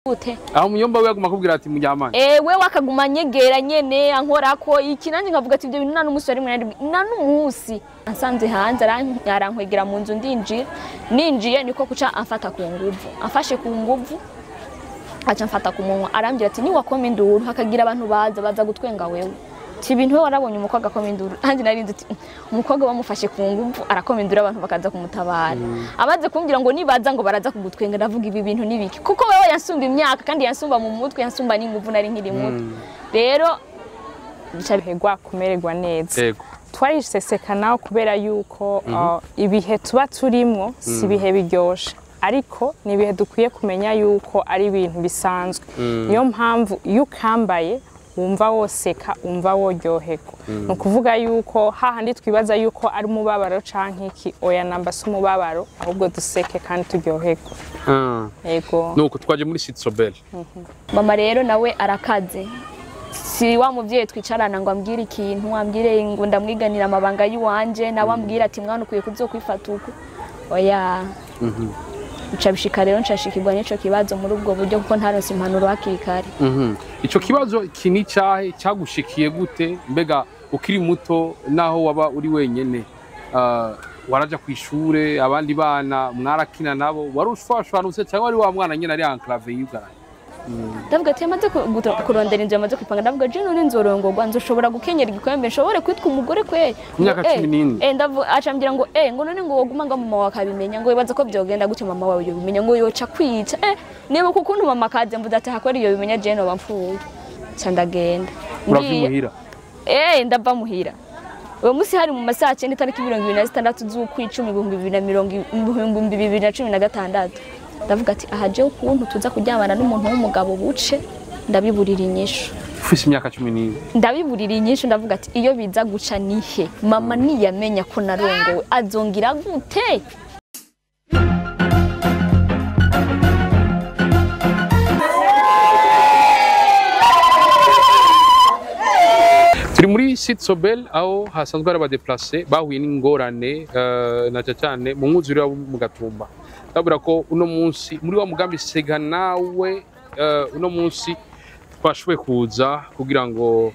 Gute? Aho muyomba we yaguma akubwira ati muryamane? Ewe, wakaguma anyegera nyene, ankorako iki, nanjye nkavuga ati ibyo bintu nta n'umunsi wari mwari, nta n'umunsi. Ansanze hanze, arankwegera mu nzu, ndinjira. Ninjiye niko kuca amfata ku nguvu. Amfashe ku nguvu, aca amfata ku munwa, arambwira ati: "Niwakoma induru hakagira abantu baza gutwenga wewe." Ti ibintu we warabonye umukobwa akoma induru? Nanjye nari nzi ati umukobwa bamufashe ku nguvu arakoma induru, abantu bakaza kumutabara. Amaze kumbwira ngo nibaza ngo baraza kugutwenga, ndavuga ibi bintu nibiki? Kuko wewe yansumba imyaka, kandi yansumba mu mutwe, yansumba n'inguvu, nari nkiri muto. Rero bica Hegwa kumererwa neza. Twariseseka nawe kubera yuko ibihe tuba turimwo si ibihe biryoshe, ariko ni ibihe dukwiye kumenya yuko ari ibintu bisanzwe. Niyo mpamvu iyo ukambaye wumva woseka, wumva woryoherwa. Ni ukuvuga yuko hahandi twibaza yuko ari umubabaro canke iki, oya, namba si umubabaro, ahubwo duseke kandi turyoherwe. Yego. Nuko twaje muri Site Sobel. Mama rero nawe arakaze, si wa muvyeyi twicarana ngo ambwire ikintu, ambwire ngo ndamwiganira amabanga y'iwanje, nawe ambwire ati: "Mwana, ukwiye kuzokwifata uku." Oya. Bica bishika rero nshashikirwa n'ico kibazo muri ubwo buryo, kuko ntaronse impanuro hakiri kare. Ico kibazo iki ni cyahe? Cyagushikiye gute? Mbega ukiri muto, naho waba uri wenyene, waraja ku ishure, abandi bana mwarakina nabo, wari ushwashwanutse cyangwa wari wa mwana nyene ari enclavé yugaranye? Ndavuga ati yamaze kurondera inzu, yamaze kwipanga. Ndavuga: "Je none nzorongorwa, nzoshobora gukenyera igikombe, nshobore kwitwa umugore kweri?" Ku myaka 14. Ndavuga, aca ambwira ngo ngo none ngo woguma ngo mama wawe akabimenya, ngo wibaza ko byogenda gute? Mama wawe yobimenya, ngo yoca kwica. Niba ukuntu mama kaze, mvuze ati hakora iyo bimenya, je noba mfuye. Ca ndagenda. Urava imuhira? Ndava muhira. Uwo munsi hari mu masaha 9, itariki 26 z'ukwicumi, 2016. Ndavuga ati aha jewe ukuntu tuza kuryamana n'umuntu w'umugabo buce, ndabiburira inyishu. Ufise imyaka 14? Ndabiburira inyishu. Ndavuga ati iyo biza guca nihe? Mama niyamenya ko narongowe azongira gute? Turi muri Site Sobel, aho hasanzwe hari aba déplacés bahuye n'ingorane, na cyane cyane mu mwuzure wo mu Gatumba. Ndabura ko uno munsi muri wa mugambi Sega Nawe, uno munsi twashoboye kuza kugira ngo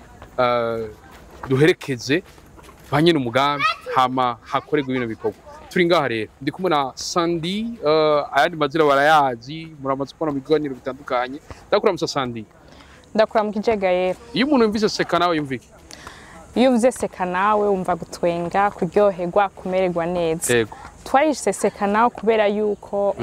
duherekeze ba nyene umugambi, hama hakorerwe bino bikorwa. Turi ngaha rero, ndi kumwe na Sandy, ayandi mazina barayazi, muramaze kubona mu biganiro bitandukanye. Ndakuramutsa, Sandy. Ndakuramukije, Gayera. Iyo umuntu yumvise Seka Nawe, yumva iki? Iyo uvuze Seka Nawe, wumva gutwenga, kuryoherwa, kumererwa neza. Twariseseka nawe kubera yuko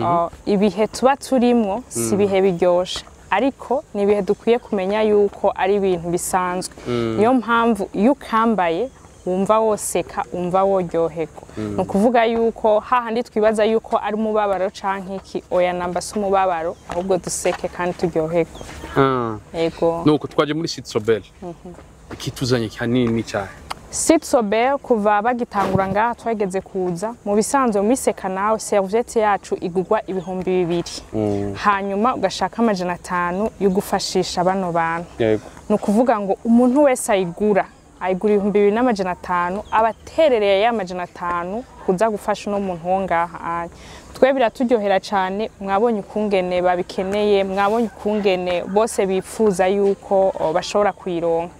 ibihe tuba turimwo si ibihe biryoshe, ariko ni ibihe dukwiye kumenya yuko ari ibintu bisanzwe. Niyo mpamvu iyo ukambaye wumva woseka, wumva woryoherwa. Ni ukuvuga yuko hahandi twibaza yuko ari umubabaro canke iki, oya, namba si umubabaro, ahubwo duseke kandi turyoherwe. Yego. Nuko twaje muri Site Sobel, ikituzanye kanini cyane? Site Sobel, kuva bagitangura ngaha twageze kuza. Mu bisanzwe muri Seka Nawe, serviette yacu igurwa 2000, hanyuma ugashaka 500 yo gufashisha bano bantu. Ni ukuvuga ngo umuntu wese ayigura, ayigura 2500, aba aterereye ya 500 kuza gufasha uno muntu wo ngaha anya. Twe biraturyohera cyane. Mwabonye ukungene babikeneye, mwabonye ukungene bose bifuza yuko bashobora kuyironka.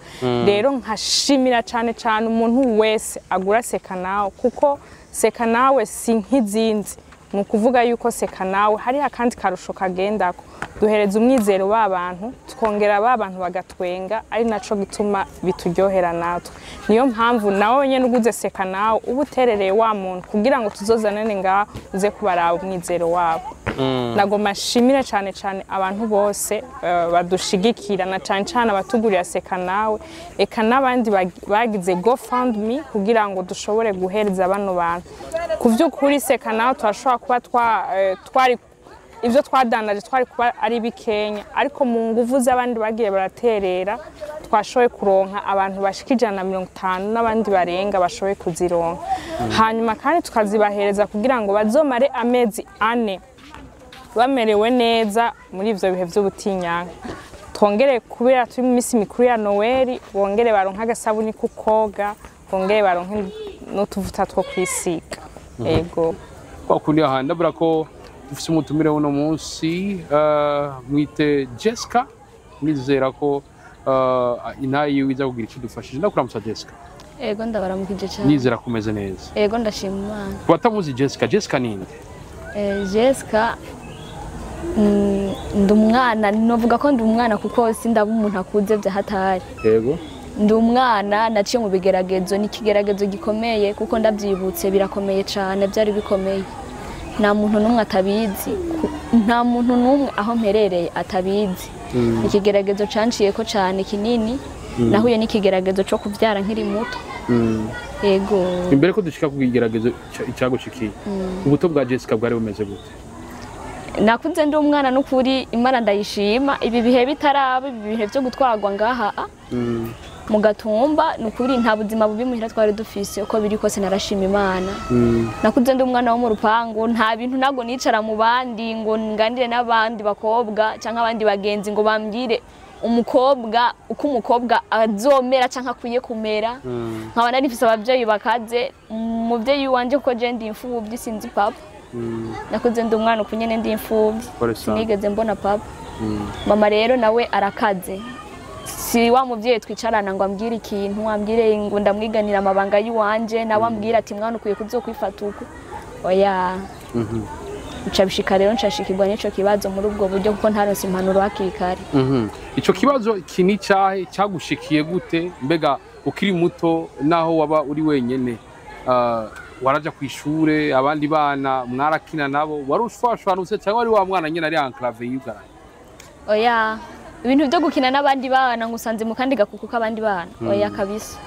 Rero nkashimira cyane cyane umuntu wese agura Seka Nawe, kuko Seka Nawe si nk'izindi. Ni ukuvuga yuko Seka Nawe hariho akandi karusho kagendako, duhereza umwizero w'abantu, twongera ba bantu bagatwenga, ari naco gituma bituryohera natwe. Niyo mpamvu nawe nyene uguze Seka Nawe uba uterereye wa muntu, kugira ngo tuzozanane ngaho uze kubaraba umwizero wabo. Nagomba nshimire cyane cyane abantu bose badushigikira, na cyane cyane abatugurira Seka Nawe, eka n'abandi bagize GoFundMe kugira ngo dushobore guhereza bano bantu. Ku vy'ukuri Seka Nawe turashobora kuba twari ibyo twadandaje twari kuba ari bikenya, ariko mu nguvu z'abandi bagiye baraterera twashoboye kuronka abantu bashika 150 n'abandi barenga bashoboye kuzironka, hanyuma kandi tukazibahereza kugira ngo bazomare amezi 4 bamerewe neza muri ivyo bihe vy'ubutinyanka. Twongere, kubera turi mu minsi mikuru ya Noweli, bongere baronke agasabuni ko koga, bongere baronke n'utuvuta two kwisiga. Ego. Kwa kundi aha ndabura ko Dufise umutumire uno munsi, mwite Jessica. Nizera ko intayi yiwe iza kugira icyo idufashije. Ndakuramutsa Jessica. Ego, ndabaramukije cyane. Nizera ko umeze neza. Ego, ndashima Imana. Ku batamuzi Jessica, Jessica ninde? Jessica, ndi umwana, novuga ko ndi umwana kuko sindaba umuntu akuze bya hatari. Ndi umwana naciye mu bigeragezo, ni ikigeragezo gikomeye kuko ndabyibutse birakomeye cyane, byari bikomeye. Nta muntu n'umwe atabizi, nta muntu n'umwe aho mperereye atabizi. Ikigeragezo canciyeko cyane kinini, nahuye n'ikigeragezo cyo kubyara nkiri muto. Yego. Imbere ko dushika ku kigeragezo icagushikiye, ubuto bwa Jessica bwari bumeze gute? Nakuze ndi umwana n'ukuri Imana ndayishima, ibi bihe bitaraba, ibi bihe byo gutwarwa ngaha mu Gatumba, ni ukuri nta buzima bubi muhira twari dufise. Uko biri kose narashima Imana. Nakuze ndi umwana wo mu rupangu, nta bintu, ntabwo nicara mu bandi ngo nganire n'abandi bakobwa cyangwa abandi bagenzi ngo bambwire umukobwa uko umukobwa azomera cyangwa akwiye kumera. Nkaba nari mfise ababyeyi bakaze, umubyeyi wanje kuko je ndi imfubyi, sinzi papa. Nakuze ndi umwana uku nyene, ndi imfubyi. Pole sana. Sinigeze mbona papa. Mama rero nawe arakaze, si wa muvyeyi twicarana ngo ambwire ikintu, ambwire ngo ndamwiganira amabanga y'iwanje, nawe ambwire ati mwana ukwiye kuzokwifata uku, oya. Bica bishika rero nshashikirwa n'ico kibazo muri ubwo buryo kuko ntaronse impanuro hakiri kare. Ico kibazo iki ni cyahe, cyagushikiye gute? Mbega ukiri muto, naho waba uri wenyene, waraja ku ishure, abandi bana mwarakina nabo, wari ushwashwanutse cyangwa wari wa mwana nyene ari enclave yugaranye? Oya, ibintu byo gukina n'abandi bana ngo usanze mu kandi gakuku k'abandi bana, oya kabisa.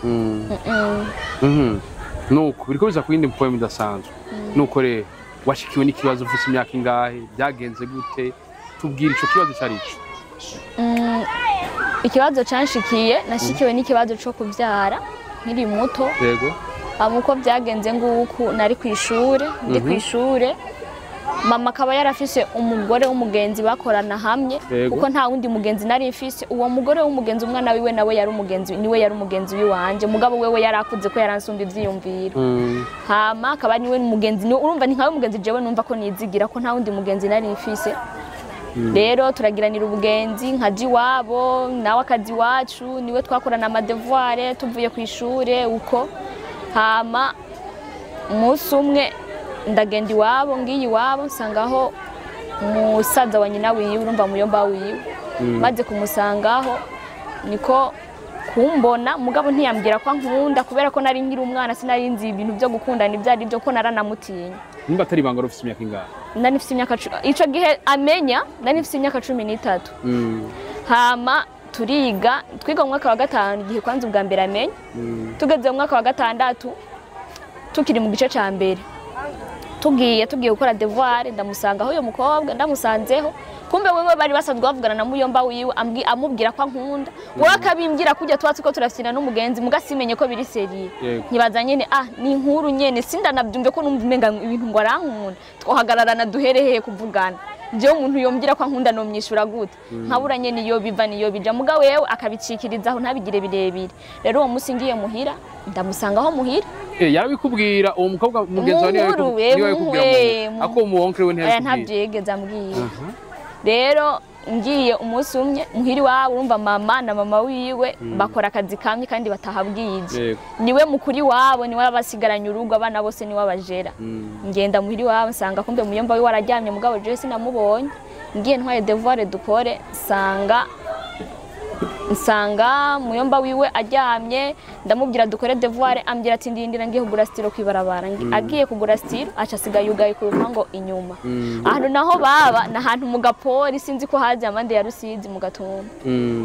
Nuko biriko biza ku yindi poem idasanzwe. Nuko rero washikiwe n'ikibazo ufise imyaka ingahe? Byagenze gute? Tubwira ico kibazo cari ico. Ikibazo canshikiye, nashikiwe n'ikibazo co kuvyara nkiri muto. Hama uko byagenze nguku, nari ku ishure, ndi ku ishure, mama akaba yarafise umugore w'umugenzi bakorana hamwe. Kuko nta wundi mugenzi nari mfise, uwo mugore w'umugenzi umwana wiwe nawe yari umugenzi, niwe yari umugenzi wiwanje, mugabo wewe yarakuze ko yaransumba ivyiyumviro. Hama akaba niwe mugenzi, urumva ni nkawe mugenzi jewe numva ko nizigira ko nta wundi mugenzi nari mfise. Rero turagiranira ubugenzi, nkaja iwabo nawe akazi iwacu, niwe twakorana ama devoirs tuvuye ku ishure uko. Hama umunsi umwe ndagenda iwabo, ngiye iwabo nsangaho umusaza wa nyina wiwe, urumva muyomba wiwe. Maze kumusangaho niko kumbona, mugabo ntiyambwira ko ankunda kubera ko nari nkiri umwana, sinari nzi ibintu byo gukundana ibyo ari byo, ko naranamutinya. Nimba atari ibanga, wari ufise imyaka ingahe? Nari mfise imyaka ico gihe amenya nari mfise imyaka 13. Hama turiga, twiga mu mwaka wa gatanu igihe kwanza ubwa mbere amenya. Tugeze mu mwaka wa gatandatu, tukiri mu gice ca mbere, tugiye gukora devoir, ndamusangaho uyo mukobwa. Ndamusanzeho, kumbe wewe bari basanzwe bavugana na muyomba wiwe, amubwira ko ankunda, wowe akabimbwira kujya tuba tuko turafyina n'umugenzi, muga simenye ko biri sérieux. Nkibaza nyene, ah, ni inkuru nyene, sindanabyumve ko numva umenga ibintu ngo arankunda, twahagararana duhere hehe kuvugana? Jewe umuntu yombwira ko ankunda nomyishura gute? Nkabura nyene iyo biva niyo bija, muga wewe akabicikirizaho ntabigire birebire. Rero uwo munsi ngiye muhira, ndamusangaho muhira. Yarabikubwira uwo mukobwa mugenzi wawe? Mu nkuru, niwe yabikubwira mu ako mu oncle we Oya. ntiyabikubwira? Ntabyo yigeze ambwira. Rero ngiye umunsi umwe muhira iwabo, urumva mama na mama wiwe bakora akazi kamwe kandi batahabwije. Niwe mukuru iwabo, niwe abasigaranye urugo, abana bose niwe abajera. Ngenda muhira iwabo, nsanga kumbe muyomba wiwe araryamye, mugabo jewe sinamubonye. Ngiye ntwaye devoir dukore, nsanga muyomba wiwe aryamye. Ndamubwira dukore devoir, ambwira ati ndindira ngiye kugura stylo kwibarabara. Agiye kugura stylo, aca asiga yugaye ku rupango inyuma. Ahantu naho baba ni ahantu mu gapori, sinzi ko hazi amande ya Rusizi mu Gatumba.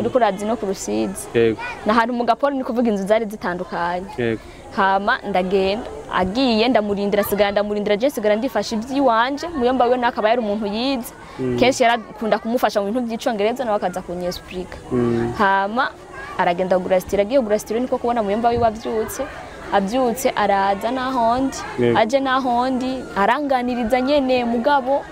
Uriko urazi no ku Rusizi? Yego. Ni ahantu mu gapori, ni kuvuga inzu zari zitandukanye. Hama ndagenda, agiye ndamurindira, sigara ndamurindira, je sigara ndifasha iby'iwanje. Muyomba wiwe nawe akaba yari umuntu yize, kenshi yarakunda kumufasha mu bintu by'icongereza, nawe akaza kunyesplika. Hama aragenda kugura stylo. Agiye kugura stylo niko kubona muyomba wiwe abyutse, araza nahondi. Aje nahondi aranganiriza nyene, mugabo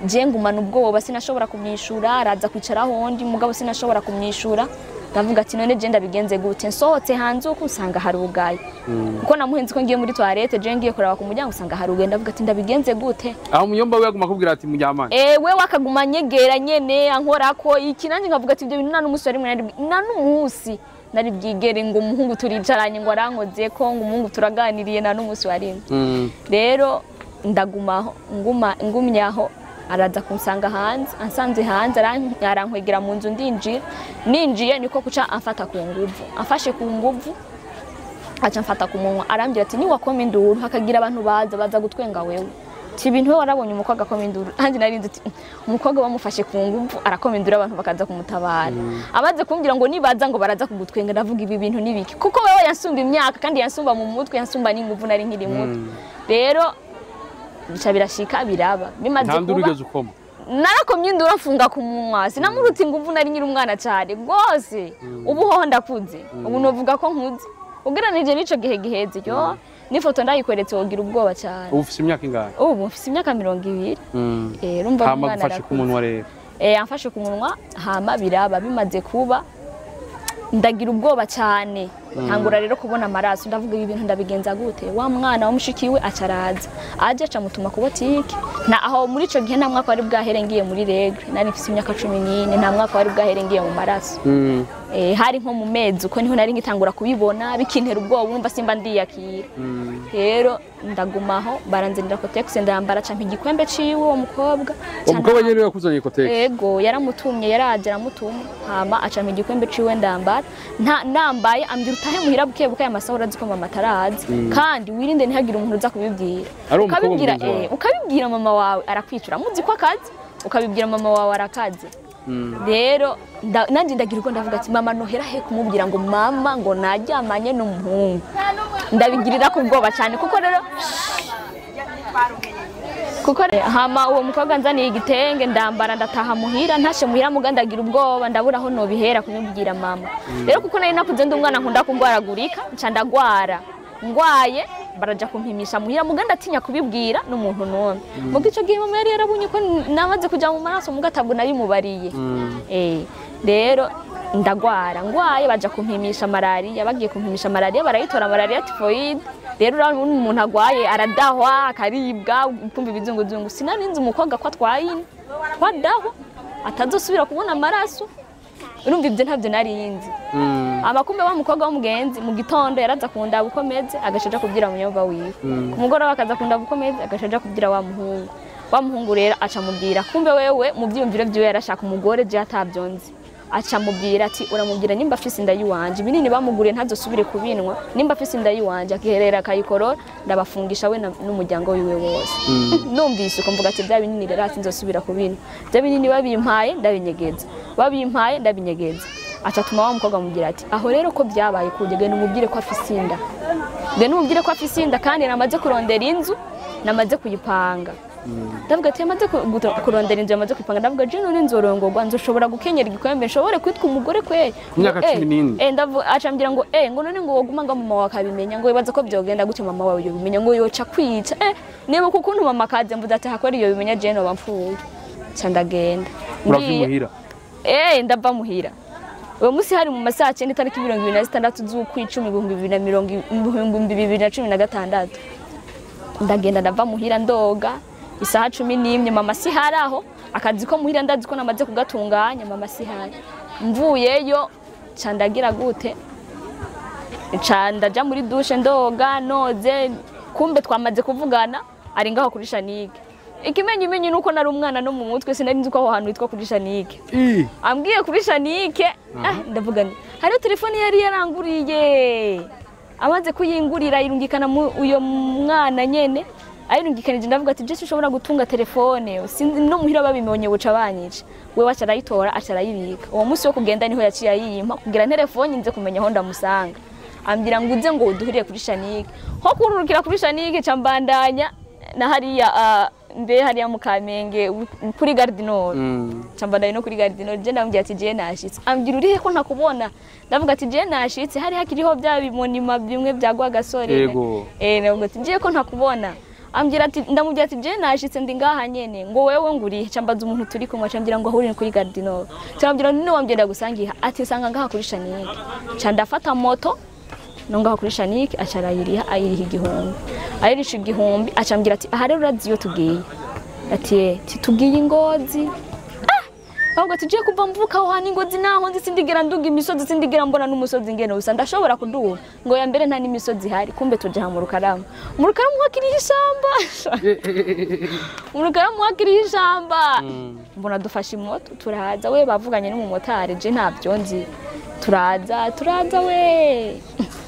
je ngumana ubwoba, sinashobora kumwishura. Araza kwicara ahondi, mugabo sinashobora kumwishura. Ndavuga ati none je ndabigenze gute? Nsohotse hanze uko usanga harugaye, kuko namuhenze ko ngiye muri toilette, je ngiye kuraba ku muryango usanga harugaye. Ndavuga ati ndabigenze gute? Aho muyomba we aguma akubwira ati muryamane? Ewe wakaguma nyegera nyene ankorako iki, nanjye nkavuga ati ibyo bintu nta n'umunsi wari rimwe, nta n'umunsi nari bwigere ngo umuhungu turicaranye ngo arankoze ko, ngo umuhungu turaganiriye, nta n'umunsi wa rimwe. Rero ndagumaho, nguma ngumyaho, araza kunsanga hanze, ansanze hanze arankwegera mu nzu, ndinjira. Ninjiye niko kuca amfata ku nguvu, amfashe ku nguvu aca amfata ku munwa, arambwira ati niwakoma induru hakagira abantu baza gutwenga wewe. Ti ibintu we warabonye umukobwa akoma induru? Nanjye nari nzi ati umukobwa bamufashe ku nguvu arakoma induru abantu bakaza kumutabara. Amaze kumbwira ngo nibaza ngo baraza kugutwenga, ndavuga ibi bintu nibiki? Kuko wewe yansumba imyaka, kandi yansumba mu mutwe, yansumba n'inguvu, nari nkiri muto. Rero bica birashika biraba bimaze Nta nduru kuba ugeze ukoma? Narakomye induru afunga ku munwa, sinamurutse inguvu, nari nkiri umwana cyane rwose. Ubu hoho ndakuze, ubu novuga ko nkuze ugereranije n'ico gihe giheze. Yo n'ifoto ndayikweretse wogira ubwoba cyane. Ubu ufise imyaka ingahe? Ubu mfise imyaka 20. Urumva Hama umwana gufashe ku arakuze. munwa rero? Amfashe ku munwa, hama biraba bimaze kuba ndagira ubwoba cyane, ntangura rero kubona amaraso. Ndavuga ibi bintu ndabigenza gute? Wa mwana w'umushiki we acaraza, aje aca mutuma ku botike. Na aho muri ico gihe nta mwaka wari bwahere ngiye muri règles, nari mfise imyaka 14, nta mwaka wari bwahere ngiye mu maraso. Hari nko mu mezi uko niho nari ngitangura kubibona, bikintera ubwoba, urumva simba ndiyakira. Rero ndagumaho, baranzanira Kotex ndayambara, campa igikwembe ciwe uwo mukobwa. Uwo mukobwa nyene yakuzaniye Kotex? Ego, yaramutumye, yaraje aramutuma, hama acampa igikwembe ciwe ndambara. Nta nambaye ambwira utahe muhira buke buke, aya masaha urazi ko mama atarazi, kandi wirinde ntihagire umuntu uza kubibwira. Ari uwo mukobwa Ukabibwira mugenzi wawe? Ukabibwira mama wawe arakwicura, muzi ko akazi, ukabibwira mama wawe arakaze. Rero nanjye ndagira ubwo ndavuga ati mama nohera he kumubwira ngo mama ngo naryamanye n'umuhungu? Ndabigirira ku bwoba cyane, kuko rero kuko hama uwo mukobwa nzaniye igitenge ndambara, ndataha muhira. Ntashe muhira muga ndagira ubwoba, ndabura aho nobihera kumubwira mama. Rero kuko nari nakuze ndi umwana nkunda kugwaragurika, nca ndagwara. Ngwaye baraja kumpimisha muhira, muga ndatinya kubibwira n'umuntu n'umwe. Muga ico gihe mama yari yarabonye ko namaze kuja mu maraso, muga atabwo nabimubariye. Rero ndagwara, ngwaye baja kumpimisha malariya. Bagiye kumpimisha malariya barayitora, malariya typhoid. Rero urabona umuntu agwaye aradahwa, akaribwa, ukumva ibizunguzungu. Sinarinzi umukobwa ko atwaye inda, ko adahwa, atazosubira kubona amaraso. Urumva ibyo ntabyo narinzi. Amakumbe wa mukobwa w'umugenzi mu gitondo yaraza kundaba uko meze, agaca aja kubwira munyumva wiwe. Ku mugoroba akaza kundaba uko meze, agaca aja kubwira wa muhungu. Wa muhungu rero aca amubwira, kumbe wewe mu vyiyumviro vyiwe yarashaka umugore, je atavyonzi. Aca amubwira ati uramubwira nimba afise inda yiwanje, ibinini bamuguriye ntazosubire kubinwa, nimba afise inda yiwanje akiherera akayikorora, ndabafungisha we n'umuryango wiwe wose. Numvise uko mvuga ati bya binini rero ati nzosubira kubinwa. Bya binini babimpaye ndabinyegeza, babimpaye ndabinyegeza. Aca atuma wa mukobwa amubwira ati aho rero ko byabaye kujya, genda umubwire ko afise inda, genda umubwire ko afise inda, kandi namaze kurondera inzu, namaze kuyipanga. Ndavuga ati yamaze kurondera inzu, yamaze kuyipanga. Ndavuga je none nzorongorwa, nzoshobora gukenyera igikombe, nshobore kwitwa umugore kweri? Ku myaka 14? Ndavuga, aca ambwira ngo ngo none ngo woguma ngo mama wawe akabimenya, ngo wibaza ko byogenda gute mama wawe yobimenya, ngo yoca kwica. Niba ukuntu mama kaze mvuze ati hakora iyo bimenya je noba mpfuye. Ca ndagenda. Urava Ngiye- imuhira? Ndava muhira uwo munsi hari mu masaha 9, itariki 26 z'ukwicumi 2016. Ndagenda ndava muhira, ndoga isaha 11, mama si hari aho. Akazi ko muhira ndazi ko namaze kugatunganya, mama si hari. Mvuyeyo ca ndagira gute? Ca ndaja muri douche, ndoga, noze, kumbe twamaze kuvugana, ari ngaho kuri Shanike. Ikimenyimenyi nuko nari umwana no mu mutwe sinari nzi ko aho hantu hitwa kuri Shanike. Ambwiye kuri Shanike, ndavuga nti hariho telefone yari yaranguriye, amaze kuyingurira ayirungikana mu uyo mwana nyene. Ayirungikanije ndavuga ati je ushobora gutunga telefone, sinzi no muhira babimenye buca banyica. We waca arayitora, aca arayibika. Uwo munsi wo kugenda niho yaciye ayimpa kugira telefone nze kumenya aho ndamusanga. Ambwira ngo uze ngo uduhurire kuri Shanike. Ho kururukira kuri Shanike ca mbandanya na hariya, mbe hariya mu Kamenge kuri Gare du Nord. Cambandanye no kuri Gare du Nord, je ndamubwira ati je nashitse. Ambwira urihe ko ntakubona? Ndavuga ati je nashitse, hari hakiriho bya bimonima bimwe bya Rwagasore. Yego. Ndavuga ati je ko ntakubona? Ambwira ati, ndamubwira ati je nashitse ndi ngaha nyene, ngo wewe ngurihe? Cambaza umuntu turi kumwe, cambwira ngo ahurire kuri Gardino. Cambwira none wambwira gusangiha, ati sanga ngaha kuri Shanike. Ca ndafata moto no ngaha kuri Shanike, aca arayiriha, ayiriha 1000. Ayirisha 1000, acambwira ati aha rero urazi iyo tugiye? Ati eh, tugiye Ingozi. Ahubwo tugiye kuva mvuka aho hantu Ingozi naho nzi, sindigera nduga imisozi, sindigera mbona n'umusozi ngene usa, ndashobora kuduga ngo ya mbere nta n'imisozi ihari. Kumbe tuja mu Rukaramu, mu Rukaramu hakiriho ishamba, mu Rukaramu hakiriho ishamba. Mbona dufashe imoto turaza, we bavuganye n'umumotari, je ntabyo nzi. Turaza turaza, we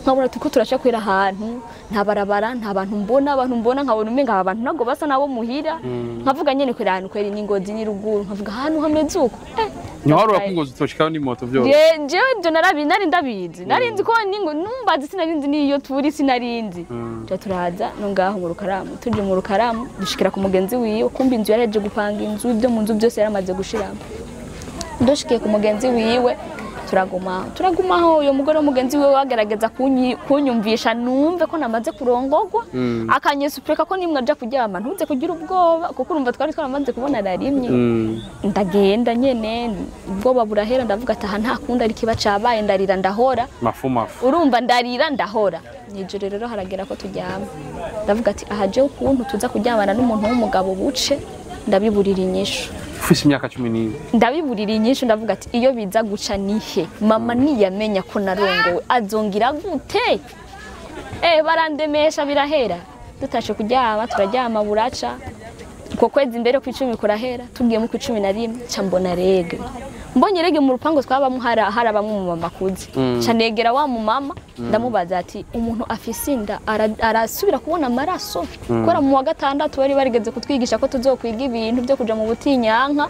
nkabona turiko turaca kwera ahantu nta barabara, nta bantu mbona, abantu mbona nkabona umenga aba bantu ntabwo basa nabo muhira. Nkavuga nyene kwera ahantu kwera n'Ingozi ni ruguru, nkavuga ahantu hameze uko. Ntiwarura ko Ingozi utoshikaho n'imoto vyose? Jewe ivyo narabi nari ndabizi, nari nzi ko ningo numbazi, sinarinzi niyo turi, sinarinzi. Tuja turaza no ngaho mu Rukaramu, tuje mu Rukaramu dushikira ku mugenzi wiwe. Kumbe inzu yaraje gupanga inzu, ibyo mu nzu byose yaramaze gushiramo. Dushikiye ku mugenzi wiwe turagumaho, turagumaho. Uyo mugore w'umugenzi wiwe wagerageza kunyumvisha numve ko namaze kurongogwa, akanyesupureka ko nimwe aja kuryama ntuze kugira ubwoba, kuko urumva twari twaramaze kubona rimwe. Ndagenda nyene ubwoba burahera, ndavuga ati aha nta kundi, ariko iba cabaye. Ndarira ndahora. Mafu mafu. Urumva ndarira ndahora. Nijoro rero haragera ko turyama, ndavuga ati aha jewe ukuntu tuza kuryamana n'umuntu w'umugabo buce, ndabiburira inyishu. Ufise imyaka 11? Ndabiburira inyishu. Ndavuga ati iyo biza guca nihe mama niyamenya ko narongowe azongira gute? Barandemesha birahera, dutashe kuryama turaryama buraca. Uko kwezi mbere ku 10 kurahera, tugiye mu 11 ca mbona règles. Mbonye règles mu rupango twabamo harabamwe mu mama kuzi, ca negera wa mu mama ndamubaza ati umuntu afise inda arasubira kubona amaraso? Kubera mu wa gatandatu bari barigeze kutwigisha ko tuzokwiga ibintu byo kuja mu butinyanka,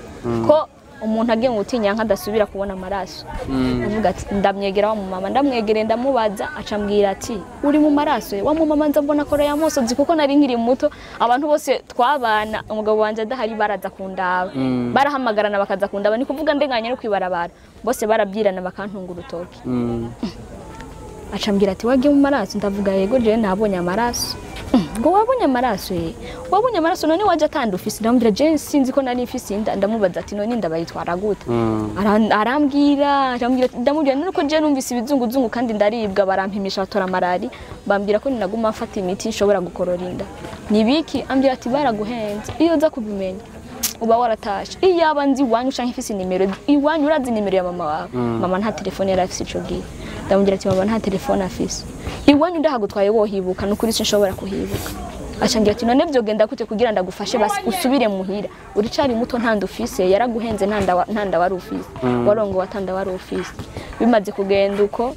ko umuntu agiye mu butinyanka adasubira kubona amaraso. Ndavuga ati ndamwegera wa mu mama, ndamwegereye ndamubaza, acambwira ati uri mu maraso ye? Wa mu mama nza mbona kora ya musozi, kuko nari nkiri muto, abantu bose twabana umugabo wanje adahari baraza kundaba, barahamagarana bakaza kundaba. Ni kuvuga ndenganye no kwibarabara bose barabyirana bakantunga urutoki. Acambwira ati wagiye mu maraso? Ndavuga yego, jewe nabonye amaraso. Ngo wabonye amaraso ye? Wabonye amaraso none waje atanda ufise? Ndamubwira je sinzi ko nari mfise inda. Ndamubaza ati none inda bayitwara gute? Arambwira, arambwira, ndamubwira none ko je numvise ibizunguzungu kandi ndaribwa, barampimisha batora marari, bambwira ko ninaguma mfata imiti nshobora gukorora inda, nibiki? Ambwira ati baraguhenze, iyo uza kubimenya uba waratashe, iyaba nzi iwanyu canke mfise nimero iwanyu. Urazi nimero ya mama wawe? Mama nta telefone yari afise ico gihe. Ndamubwira ati mama nta telefone afise, iwanyu ndahagutwaye wohibuka? Nukuri sinshobora kuhibuka. Acambwira ati none vyogenda gute kugira ndagufashe basi usubire muhira, uricari muto, nta ndufise, yaraguhenze, nta nda wari ufise, warongo watanda wari ufise. Bimaze kugenda uko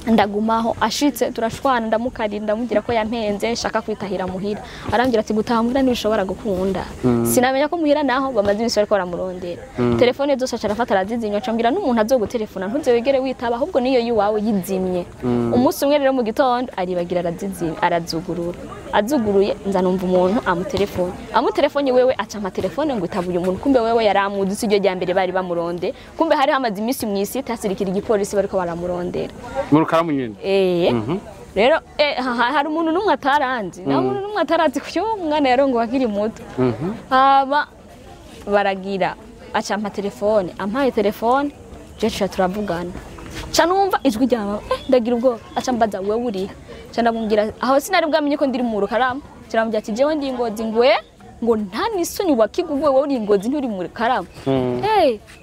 ndagumaho, ashitse turashwana, ndamukarira, ndamubwira ko yampenze, nshaka kwitahira muhira. Arambwira ati gutaha muhira ntibishobora gukunda. Sinamenya ko muhira naho bamaze iminsi bariko baramurondera. Telefone zose aca arafata arazizinywa, acambwira n'umuntu azogutelefona ntuze wigere witaba, ahubwo niyo yiwawe yizimye. Umunsi umwe rero mu gitondo aribagira arazizimya, arazugurura, azuguruye nza numva umuntu amutelefone, amutelefone wewe aca ampa telefone ngo itabuye umuntu. Kumbe wewe yaramuzi, si iryo rya mbere bari bamuronde, kumbe hari hamaze iminsi mw'isi tasirikira igipolisi bariko baramurondera. Mu Rukaramu nyene? Eh. Rero hari umuntu n'umwe ataranzi, nta muntu n'umwe atarazi ko uwo mwana yarongowe akiri muto. Haba baragira aca ampa telefone, ampaye telefone je tuca turavugana, ca numva ijwi rya mama, ndagira ubwoba. Aca mbaza wewe urihe? Ca ndamubwira aho sinari bwamenye ko ndiri mu Rukaramu. Ca ndamubwira ati jewe ndi Ngozi. Ngwe ngo nta n'isoni wakiguwe, wowe uri Ngozi nturi mu Rukaramu?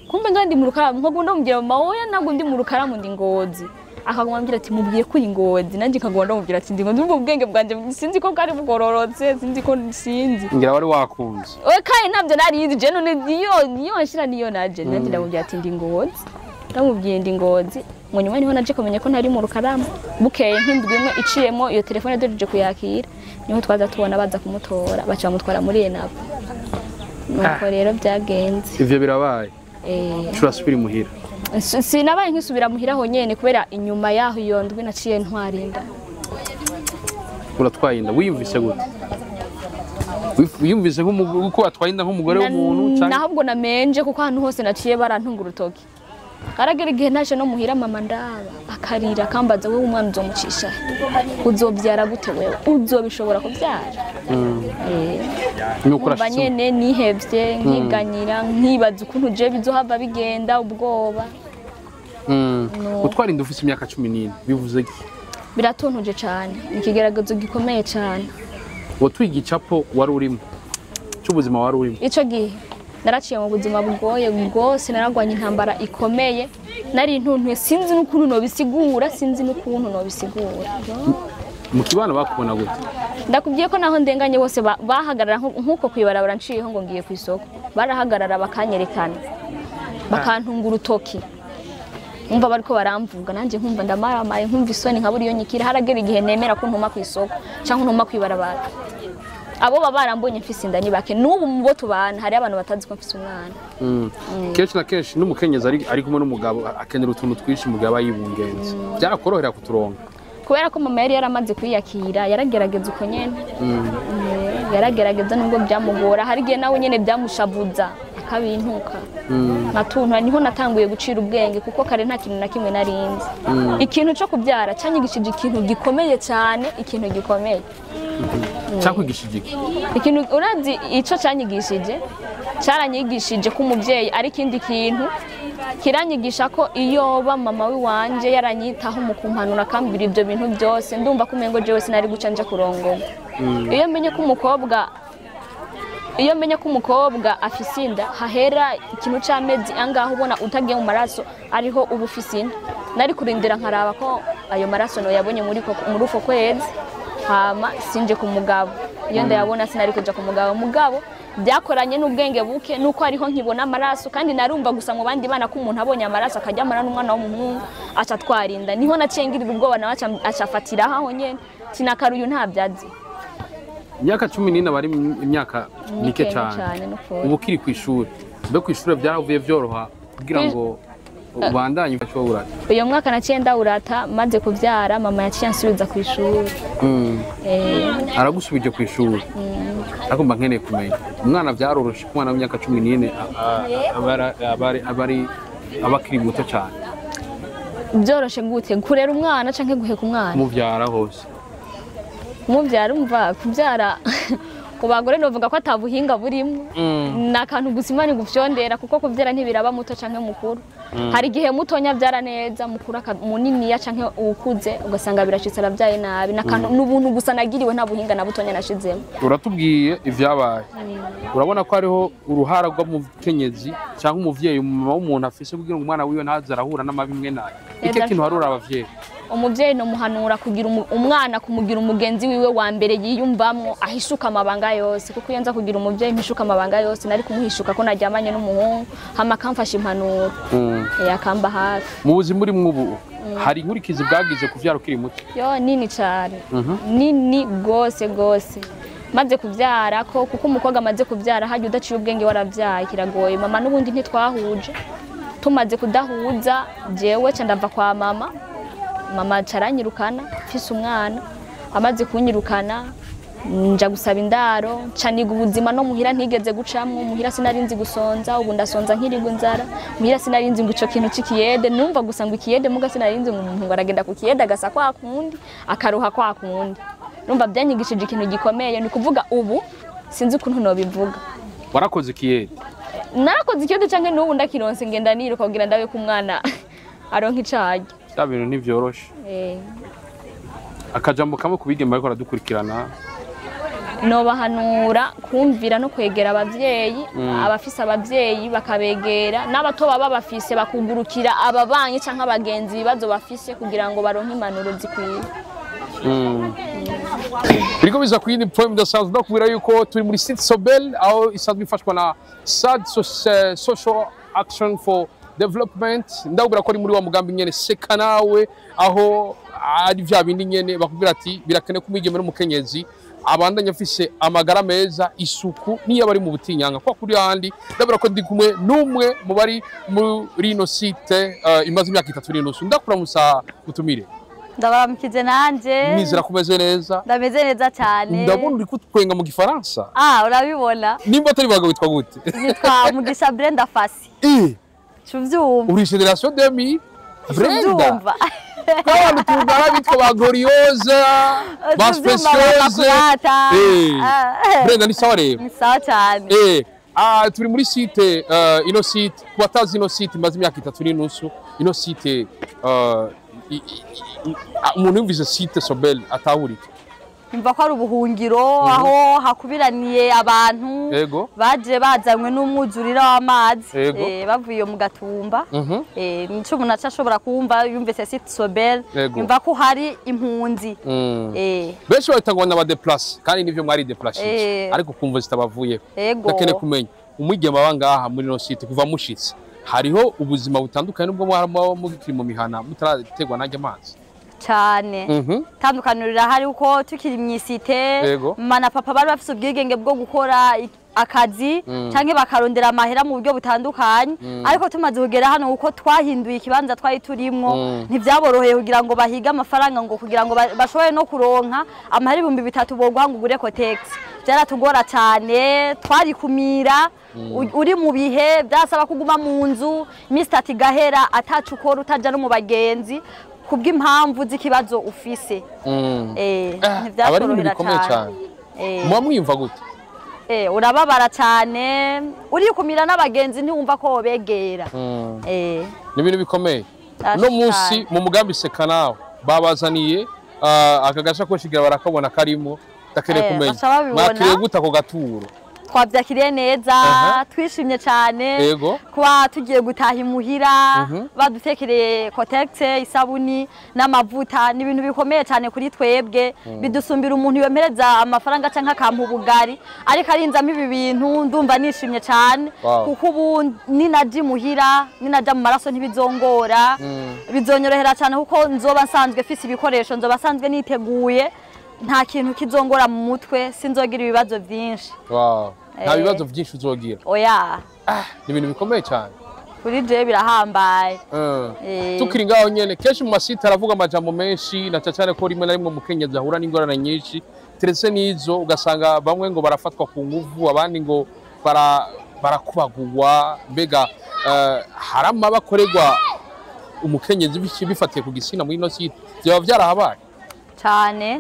Kumbe nga ndi mu Rukaramu. Nko ndamubwira mama oya, ntabwo ndi mu Rukaramu, ndi Ngozi. Akaguma ambwira ati mubwiye ko uri Ngozi, nanjye nkaguma ndamubwira ati ndi Ngozi. Ubwo ubwenge bwanje sinzi ko bwari bugororotse, sinzi ko sinzi. Ngira wari wakunze. We kandi ntabyo nari nzi je, none niyo nshira niyo naje nanjye ndamubwira ati ndi Ngozi, ndamubwiye ndi Ngozi. Mu nyuma niho naje kumenya ko ntari mu Rukaramu. Bukeye nk'indwi imwe iciyemo, iyo telefone duhejeje kuyakira, niho twaza tubona baza kumutora, baca bamutwara muri ENAP. Nuko rero byagenze. Ivyo birabaye, turasubira imuhira? Sinabaye nkisubira muhira honyene, kubera inyuma yaho iyo ndwi naciye ntwara inda. Uratwaye inda, wiyumvise gute? Wiyumvise nk'umugore uko watwaye inda, nk'umugore w'umuntu canke? Naho ubwo namenje, kuko ahantu hose naciye barantunga urutoki. Haragera igihe naje no muhira, mama ndaba akarira, akambaza: "Wowe umwana uzomucisha he? Uzobyara gute? Wewe uzobishobora kubyara?" Nuko Umva, urashitse. Nyene nihevye, nkiganyira, nkibaza ukuntu je bizohava bigenda, ubwoba. Gutwara inda ufise imyaka 14 bivuze iki? Biratontuje cane, ni ikigeragezo gikomeye cane. Wotwiga igicapo wari urimo cy'ubuzima wari urimo? Ico gihe naraciye mu buzima bugoye bwose, naragwanye intambara ikomeye, nari intuntuye, sinzi n'ukuntu nobisigura, sinzi n'ukuntu nobisigura. Mu kibano bakubona gute? Ndakubwiye ko naho ndenganye bose bahagarara nk'uko kwibarabara nciyeho ngo ngiye ku isoko, barahagarara bakanyerekana, bakantunga urutoki, umva bariko baramvuga, nanjye nkumva ndamaramaye, nkumva isoni, nkabura iyo nyikira. Haragera igihe nemera ko ntuma ku isoko cyangwa ntuma kwibarabara. Abo baba barambonye mfise inda ni bake. N'ubu mu bo tubana hariyo abantu batazi ko mfise umwana. Kenshi na kenshi n'umukenyezi ari kumwe n'umugabo akenera utuntu twinshi mu gihe aba yibungenze, byarakorohera kuturonka? Kubera ko mama yari yaramaze kwiyakira, yaragerageza uko nyene. Yaragerageza nubwo byamugora, hari igihe nawe nyene byamushavuza akabintuka, nkatuntura. Niho natanguye gucira ubwenge, kuko kare nta kintu na kimwe narinzi. Ikintu cyo kubyara cyanyigishije ikintu gikomeye cyane, ikintu gikomeye. Cyakwigishije iki? Ikintu, urazi ico cyanyigishije? Cyaranyigishije ko umubyeyi ari ikindi kintu. Kiranyigisha ko iyo ba mama wiwanje yaranyitaho mu kumpanura, akambwira ibyo bintu byose, ndumva ko umengo jewe sinari guca nja kurongora. Iyo menye ko umukobwa afise inda hahera ikintu c'amezi angahe ubona utagiye mu maraso ariho uba ufise inda, nari kurindira nkaraba ko ayo maraso noyabonye muri uko kwezi, hama sinje ku mugabo. Iyo ndayabona sinari kuja ku mugabo. Mugabo byakoranye n'ubwenge buke, nuko ariho nkibona amaraso, kandi narumva gusa mu bandi bana ko umuntu abonye amaraso akaryamana n'umwana w'umuhungu aca atwara inda. Niho naciye ngirira ubwoba, nawe aca afatiraho aho nyene, sinakaruyu ntabyazi. Imyaka 14 aba ari imyaka mike Mike cyane. Cyane n'ukuri. Ubu ukiri ku ishuri, mbe ku ishuri byaravuye byoroha kugira ngo ubandanye ufashe urata? Uyu mwaka naciye ndawurata maze kubyara, mama yaciye ansubiza ku ishuri. Aragusubije ku ishuri, ariko mba nkeneye kumenya umwana, byaroroshe ko umwana w'imyaka 14 aba akiri muto cyane? Byoroshe gute? Kurera umwana canke guheka umwana? Mubyara hose. Umubyara, umva, kubyara ku bagore novuga ko atabuhinga burimo, ni akantu gusa Imana igufyondera, kuko kubyara ntibiraba muto canke mukuru. Hari igihe mutonya abyara neza, mukuru muniniya canke uwukuze ugasanga birashitse arabyaye nabi. Ni akantu, ni ubuntu gusa nagiriwe, nta buhinga na butonya nashizemo. Uratubwiye ivyabaye, urabona ko hariho uruhara rw'umukenyezi cyangwa umuvyeyi, umumama w'umuntu afise kugira ngo umwana wiwe ntaze arahura n'amabi imwe nayo. Icyo Neza. kintu harura abavyeyi? Umuvyeyi nomuhanura kugira umwana, kumugira umugenzi wiwe wa mbere yiyumvamwo, ahishuka amabanga yose, kuko iyo nza kugira umuvyeyi mpishuka amabanga yose, nari kumuhishuka ko naryamanye n'umuhungu, hama akamfasha impanuro, akamba hafi. Mu buzima urimwo ubu, hari inkurikizi bwagize kuvyara ukiri muto? Yo, nini cyane, nini gose gose. Maze kuvyara ko, kuko umukobwa amaze kuvyara hajya udaciye ubwenge warabyaye kiragoye. Mama n'ubundi ntitwahuje, tumaze kudahuza jewe ca ndava kwa mama, mama aca aranyirukana mfise umwana. Amaze kunyirukana nja gusaba indaro, nca niga ubuzima no muhira ntigeze gucamwo. Muhira sinari nzi gusonza, ubu ndasonza nkiriga inzara. Muhira sinari nzi ngo ico kintu c'ikiyede, numva gusa ngo ikiyede, muga sinari nzi ngo umuntu ngo aragenda ku kiyede agasa kwa kundi, akaruha kwa kundi. Numva byanyigishije ikintu gikomeye, ni kuvuga ubu sinzi ukuntu nobivuga. Warakoze ikiyede? Narakoze ikiyede, canke n'ubu ndakironse ngenda niruka kugira ndabe ko umwana aronka ico arya. Bya bintu ntivyoroshe. Akajambo kamwe ku bigeme bariko baradukurikirana? Nobahanura kumvira no kwegera abavyeyi, abafise abavyeyi bakabegera, n'abato baba bafise bakugurukira ababanyi canke abagenzi ibibazo bafise kugira ngo baronke impanuro zikwiye. Biriko biza ku yindi point idasanzwe. Ndakubwira yuko turi muri Site Sobel, aho isanzwe ifashwa na SAD, Social Action for Development. Ndakubwira ko ari muri wa mugambi nyene Seka Nawe, aho ari vya bindi nyene bakubwira ati birakenewe ko umwigeme n'umukenyezi abandanya afise amagara meza, isuku, niyo bari mu butinyanga kwa kuri ahandi. Ndabura ko ndi kumwe n'umwe mu bari muri ino site imaze imyaka 3 n'inusu. Ndakuramusa mutumire. Ndabaramukije nanje. Nizera kumeze neza. Ndameze neza cyane. Ndabona uri kutwenga mu gifaransa. Ah, urabibona. Nimba atari baga, witwa gute? Nitwa Mugisha Brenda Fasi. Cuvyumva. Uri génération 2000, Brenda. Cuvyumva. Abantu tungana bitwa ba Glorieuse, ba Speciose. Brenda, ni sawa rero? Ni sawa cyane. Turi muri site, ino site, ku batazi, ino site imaze imyaka 3.5. Ino site, umuntu yumvise site Sobel atahurika? Yumva ko ari ubuhungiro aho hakubiraniye abantu baje bazanywe n'umwuzurira w'amazi, bavuye mu Gatumba. Nico umuntu aca ashobora kumva yumvise site Sobel, yumva ko hari impunzi. Benshi bahita ngo n'aba déplacés, kandi nivyo, mwari déplacés, ariko kumva zitabavuyeho. Ndakeneye kumenya umwigeme aba ngaha muri ino site. Kuva mushitse, hariho ubuzima butandukanye n'ubwo mwara muba mukiri mu mihana mutarategwa n'ajya amazi? Cyane. Tandukaniro rirahari uko tukiri mw'i cité, mama na papa bari bafise ubwigenge bwo gukora akazi canke bakarondera amahera mu buryo butandukanye, ariko tumaze kugera hano, uko twahinduye ikibanza twari turimwo, ntivyaboroheye kugira ngo bahige amafaranga, ngo kugira ngo bashobore no kuronka amahera 3000 boguha ngo ugure Kotex. Byaratugora cyane, twarikumira. Uri mu bihe byasaba kuguma mu nzu iminsi 3 igahera atacu ukora, utaja no mu bagenzi kubw'impamvu z'ikibazo ufise. Aba ari ibintu Ntivyatworohera bikomeye cane. cyane. Muba mwiyumva gute? Urababara cyane, urikumira n'abagenzi ntiwumva ko wobegera. Ni ibintu bikomeye. Asha Uno munsi cyane. mu mugambi Seka Nawe babazaniye aka gashakoshi, gira barakabona karimo. Ndakeneye kumenya, baca babibona. mwakiriye gute ako gaturo? Twabyakiriye neza, twishimye cyane kuba tugiye gutaha imuhira, badutekereye Kotex, isabuni n'amavuta. Ni ibintu bikomeye cyane kuri twebwe, bidusumbira umuntu yomereza amafaranga cyangwa akampa ubugari, ariko arinzamo ibi bintu ndumva nishimye cyane, kuko ubu ninaja imuhira, ninaja mu maraso, ntibizongora, bizonyorohera cyane kuko nzoba nsanzwe mfise ibikoresho, nzoba nsanzwe niteguye, nta kintu kizongora mu mutwe, sinzogira ibibazo byinshi. Wow. Nta bibazo byinshi uzogira? Oya. Ni ibintu bikomeye cyane. Kuri je birahambaye. Tukiri ngaho nyene, kenshi mu ma sites aravuga amajambo menshi, na cyane ko rimwe na rimwe umukenyezi ahura n'ingorane nyinshi teretse n'izo, ugasanga bamwe ngo barafatwa ku nguvu, abandi ngo barakubagurwa. Mbega hari amabi akorerwa umukenyezi bifatiye ku gitsina muri ino site? Byaba byarahabaye? Cyane.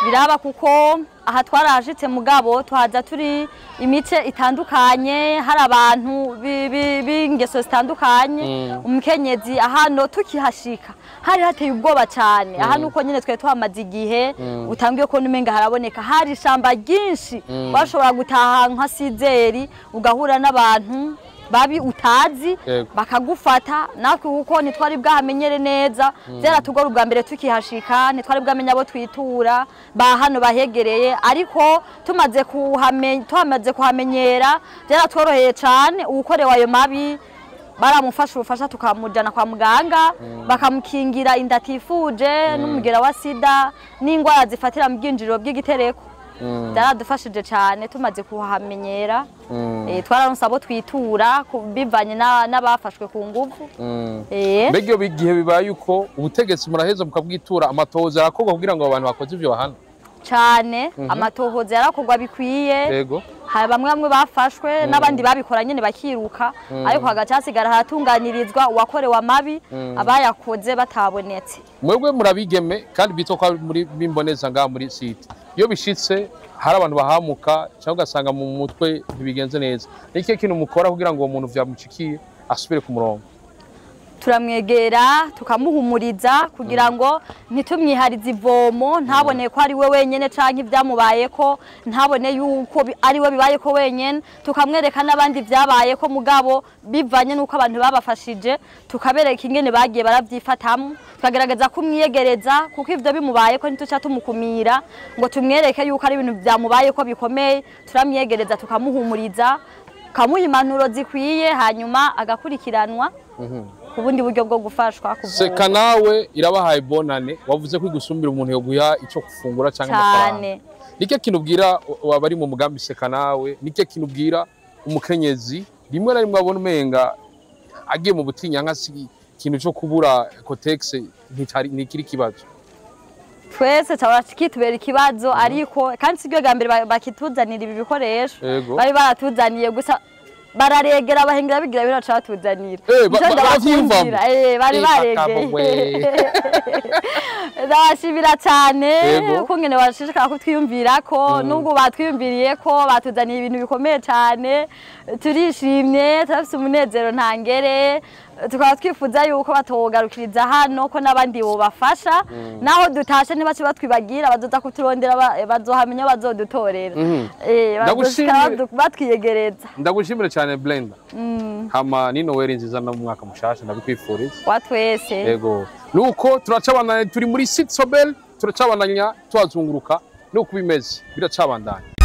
Biraba, kuko aha twarahashitse, mugabo tuhaza turi imice itandukanye, hari abantu b'ingeso zitandukanye. Umukenyezi ahano tukihashika hari hateye ubwoba cyane. Aha nuko nyine twe tuhamaze igihe, utangiye kubona umenga haraboneka, hari ishamba ryinshi. Washobora gutaha nka sizeri ugahura n'abantu babi utazi, bakagufata. Natwe kuko ntitwari bwahamenyere neza, byaratugora ubwa mbere tukihashika, ntitwari bwamenye abo twitura ba hano bahegereye, ariko tuhamaze kuhamenyera byaratworoheye cyane. Uwukorewe ayo mabi baramufasha ubufasha, tukamujana kwa muganga, bakamukingira inda atifuje n'umugera wa sida n'indwara zifatira mu bwinjiriro bw'igitereko. Byaradufashije cyane tumaze kuhamenyera. Twararonse abo twitura bivanye n'abafashwe ku nguvu. Mbega iyo igihe bibaye uko, ubutegetsi muraheza mukabwitura, amatohoza arakorwa kugira ngo abantu bakoze ivyo bahana? Cyane, amatohoza yarakorwa bikwiye. Hari bamwe bamwe bafashwe n'abandi babikora nyine bakiruka, ariko hagaca hasigara haratunganirizwa uwakorewe amabi, abayakoze batabonetse. Mwebwe murabigeme kandi bitwa ko ari muri bimboneza ngaha muri site. Iyo bishitse hari abantu bahamuka cyangwa ugasanga mu mutwe ntibigenze neza, ni ikihe kintu mukora kugira ngo uwo muntu vyamucikiye asubire ku murongo? Turamwegera, tukamuhumuriza kugira ngo ntitumwiharize ivomo, ntabone ko ari we wenyene canke ibyamubayeko, ntabone yuko ari we bibayeko wenyene. Tukamwereka n'abandi vyabayeko, mugabo bivanye n'uko abantu babafashije, tukabereka ingene bagiye baravyifatamwo, tukagerageza kumwiyegereza, kuko ivyo bimubayeko ntituca tumukumira ngo tumwereke yuko ari ibintu vyamubayeko bikomeye. Turamwiyegereza, tukamuhumuriza, tukamuha impanuro zikwiye, hanyuma agakurikiranwa ku bundi buryo bwo gufashwa kuvurwa. Seka Nawe irabahaye bonane. Wavuze ko igusumbira umuntu yoguha ico gufungura canke amafaranga. Cyane. Nike kintu ubwira abari mu mugambi Seka Nawe? Nike kintu ubwira umukenyezi rimwe na rimwe abona umenga agiye mu butinyanka, si ikintu cyo kubura Kotex nticari ntikiri kibazo? Twese cyaba kitubera ikibazo, ariko kandi si ryo bwa mbere bakituzanira ibi bikoresho. Bari baratuzaniye gusa Bararegera bahengera bigira biraca batuzanira. Eh, Nico baravyiyumvamo. ndabakundira. Bari Eh, baregeye. we. Ndabashimira cyane Yego. ukungene bashishikara kutwiyumvirako, nubwo batwiyumviriye ko batuzaniye ibintu bikomeye cyane. Turishimye, turafise umunezero ntangere. Tukaba twifuza yuko batogarukiriza hano, ko n'abandi bobafasha. Naho dutashe ntibace batwibagira, bazoza kuturondera, bazohamenya, bazodutorera. Bazoshika batwiyegereza. Ndagushimira cyane, Blenda. Hama ni Noel nziza no mu mwaka mushasha ndabikwifuriza. Wa twese. Yego, nuko turacabandanya, turi muri Site Sobel, turacabandanya tuhazunguruka nuko bimeze biracabandanya.